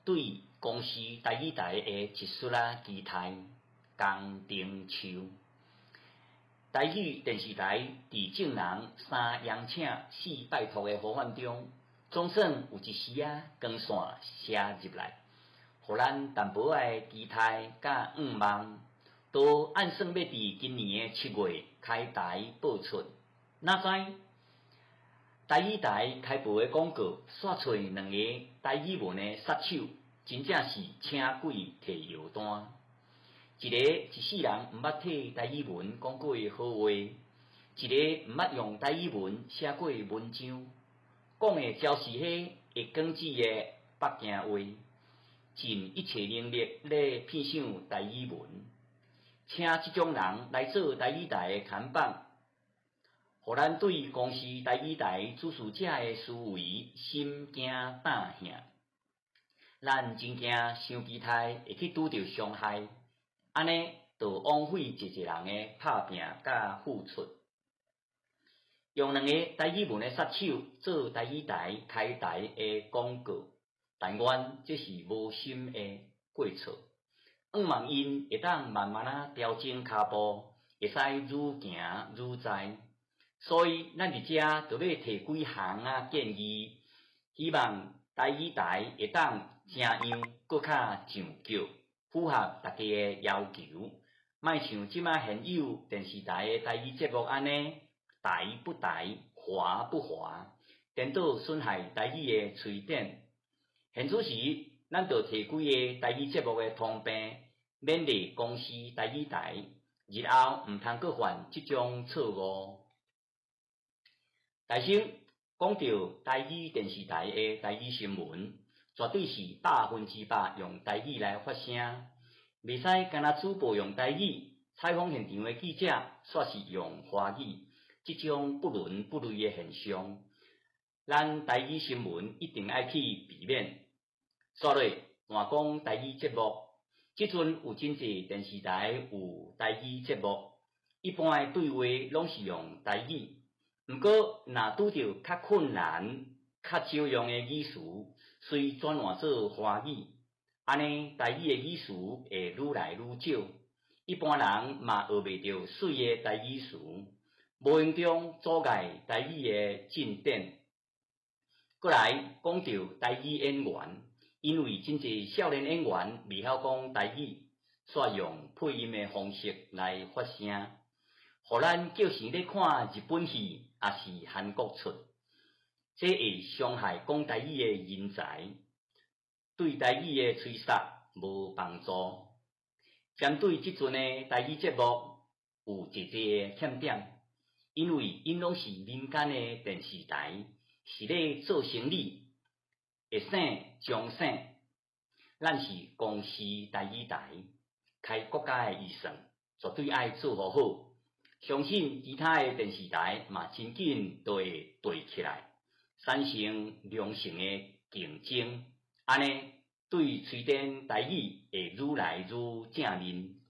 對公視台語台的一絲仔期待，江定秋。台語電視台佇眾人三邀請四拜託的呼喚中，總算有一絲仔光線射入來，予咱淡薄仔的期待佮向望，都按算欲佇今年的7月開台播出。哪知台語台開播的廣告，煞揣兩个台語文的殺手，真正是請鬼提藥單。一个一世人毋捌替台語文講過好話，一个毋捌用台語文寫過文章，講的焦是彼會講字的北京話，盡一切能力咧騙想台語文，請這種人來做台語台的看板，予咱對公視台語台主事者的思維心驚膽嚇。咱真驚傷期待會去拄著傷害，按呢就枉費濟濟人的拍拚佮付出。用兩个台語文的殺手做台語台開台的廣告，但願這是無心的過錯。向望𪜶會當慢慢仔調整跤步，會使愈行愈在。所以，咱佇遮就欲提幾項仔建議，希望台語台會當成樣閣較上腳，符合大家的要求。莫像這馬現有電視台的台語節目按呢，台不台，華不華，顛倒損害台語的推展。現此時，咱就提幾个台語節目的通病，勉勵公視台語台，日後毋通閣犯這種錯誤。大先講著台語電視台的台語新聞，絕對是100%用台語來發聲，袂使干焦主播用台語，採訪現場的記者煞是用華語，這種不倫不類的現象，咱台語新聞一定愛去避免。煞落換講台語節目，這陣有真濟電視台有台語節目，一般的對話攏是用台語。毋過，若拄著較困難、較少用的語詞，隨轉換做華語，按呢台語的語詞會愈來愈少，一般人嘛學袂著媠的台語詞，無形中阻礙台語的進展。閣來講著台語演員，因為真濟少年演員袂曉講台語，煞用配音的方式來發聲，予咱叫成咧看日本戲，抑是韓國出，這會傷害講台語的人才，對台語的吹殺無幫助。針對這陣的台語節目有濟濟的欠點，因為𪜶攏是民間的電視台，是咧做生理，會省將省。咱是公視台語台，開國家的預算，絕對愛做予好。相信其他的電視台嘛真緊就會綴起來，產生良性的競爭，按呢對推展台語會愈來愈正面。